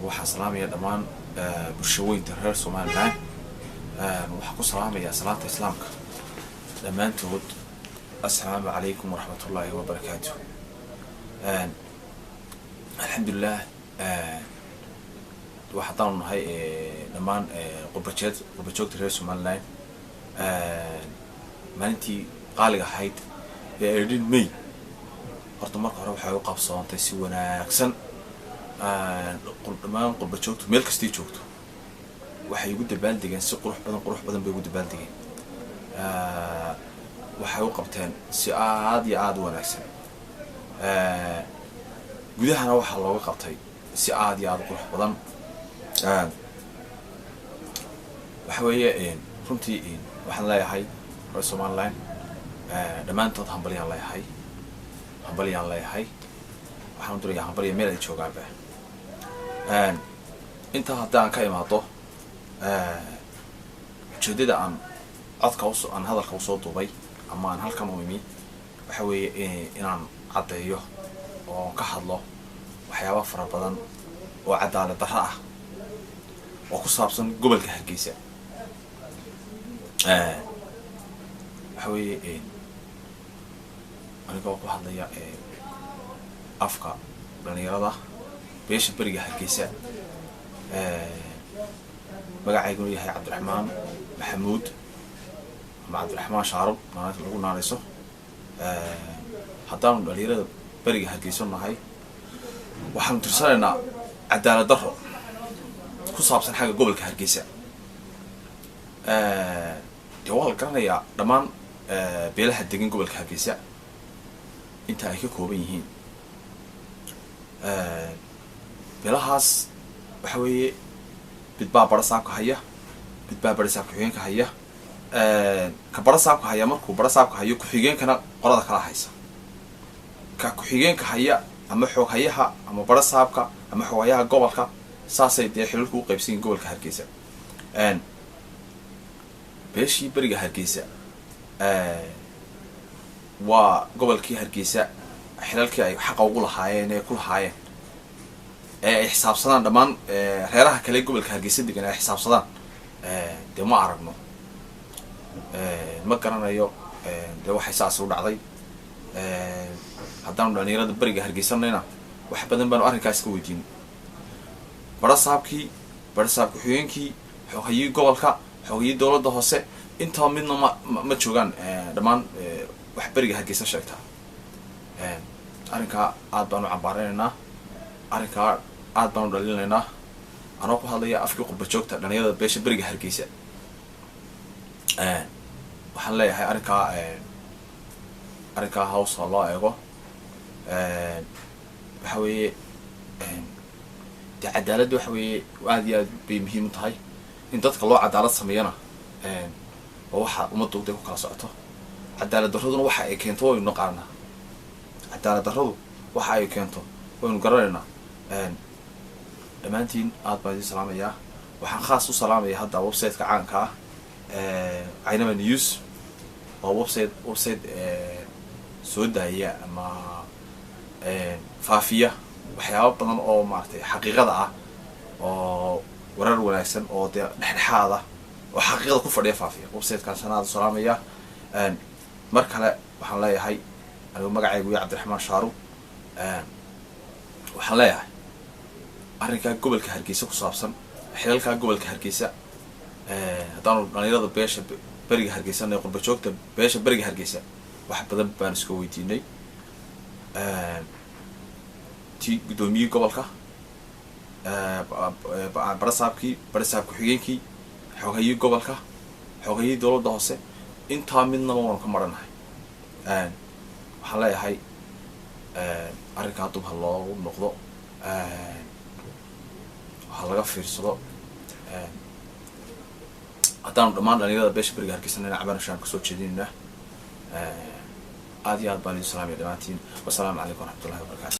Waxaan salaamaya dhammaan bulshaweynta reer Somaliland. Waxaan ku salaamayaa salaanta Islaamka dhammaantood: assalaamu calaykum waraxmatullaahi wabarakaatu. Alxamdulilah, waxaadaanu nahay dhammaan qurbajeed, qurbajoogta reer Somaliland. Maalintii qaaliga ahayd ee 18 May horta marka hore waxay u qabsoontay si wanaagsan. Dhammaan qurbajoogtu meel kastay joogto waxay ugu dabaaldegeen si qurux badan, qurux badan bay ugu dabaaldegeen. Waxay u qabteen si aada iyo aada u wanaagsan. Gudahana waxaa looga qabtay si aada iyo aada u qurux badan. Waxa weeye, runtii waxaan leeyahay reer Somaliland dhammaantood hambalyaan leeyahay, hambalyaan leeyahay. Waxaan u dirayaa hambalya meel ay joogaanba. Intaa haddaan ka imaado, ujeedada aan codka us aan hadalka usoo duubay ama aan halkan u imi waxa weeye inaan caddeeyo oo ka hadlo waxyaaba fara badan oo cadaalad darro ah oo ku saabsan gobolka Hargeysa. Waxa weeye, anigoo ku hadlaya afka dhalinyarada beesha beriga Hargeysa, magacayguna yahay Cabdiraxmaan Maxamuud ama Cabdiraxmaan Shaarub maalinta lagu naanayso, haddaanu dhalinyarada beriga Hargeysa nahay, waxaanu tirsanaynaa cadaalad darro ku saabsan xagga gobolka Hargeysa. Dee waa la garanayaa dhammaan beelaha degan gobolka Hargeysa inta ay ka kooban yihiin. Beelahaas waxa weeye midbaa bara saabka haya, midbaa bara saab ku-xigeenka haya. Ka bara saabka haya markuu bara saabka hayo, ku-xigeenkana qolada kala haysa. Ka ku-xigeenka haya ama xooghayaha ama bara saabka ama xooghayaha gobolka, saasay dee xilalku u qaybsan yihin gobolka Hargeysa. Beeshii beriga Hargeysa waa gobolkii Hargeysa xilalkii ay xaqa ugu lahaayeen ee ku lahaayeen ee ay xisaabsadaan dhammaan reeraha kale gobolka Hargeysa degan ay xisaabsadaan, dee ma aragno, ma garanayo dee waxay saas u dhacday. Haddaanu dhalinyarada beriga Hargeysanayna, wax badan baanu arrinkaas ka weydiinay barasaabkii, barasaab ku-xigeenkii, xoghayii gobolka, xoghayii dowladda hoose. Intaba midna ma joogaan dhammaan wax beriga Hargeysa sheegtaa. Arrinkaa aad baanu cambaareynaynaa, arrinkaa aad baanu dhalinaynaa. Anoo ku hadlaya afkii qurba joogta dhalinyarada beesha beriga Hargeysa, waxaan leeyahay arrinkaa hows ha loo eego. Waxa weeye, dee cadaaladda waxa weeye aad iyo aad bay muhiim u tahay. In dadka loo cadaalad sameeyana waa waxa ummaddu day ku kala socoto. Cadaalad darraduna waxa ay keento waynu naqaanaa, cadaalad darradu waxa ay keento waynu garanaynaa. Dhammaantiin aad baan idin salaamayaa. Waxaan khaas u salaamaya hadda website-ka caanka ah, Caynaba News. Waa website soo daaya ama faafiya waxyaaba badan oo maaragtay xaqiiqada ah, oo warar wanaagsan oo dee dhexdhexaad ah oo xaqiiqada ku fadhiya faafiya. Website-kaasana aad u salaamaya. Mar kale waxaan leeyahay, anigu magacaygu iyo Cabdiraxmaan Shaarub, waxaan leeyahay arrinkaa gobolka Hargeysa ku saabsan, xilalkaa gobolka Hargeysa, haddaanu dhalinyarada beesha beriga Hargeysa, qurba joogta beesha beriga Hargeysa, wax badan baan iska weydiinay ti guddoomiyihii gobolka, barasaabkii, barasaab ku-xigeenkii, xoghayii gobolka, xoghayii dowladda hoose. Intaa midnaba waanu ka maranahay. Waxaan leeyahay arrinkaa dub ha loogu noqdo, ha laga fiirsado. Haddaanu dhammaan dhalinyarada beesha beriga Hargeysanayna, cabanashaan kasoo jeedinaynaa. Aad iyo aad baan idin salaamaya dhammaantiin. Wasalaamu calaykum waraxmatullahi wabarakatu.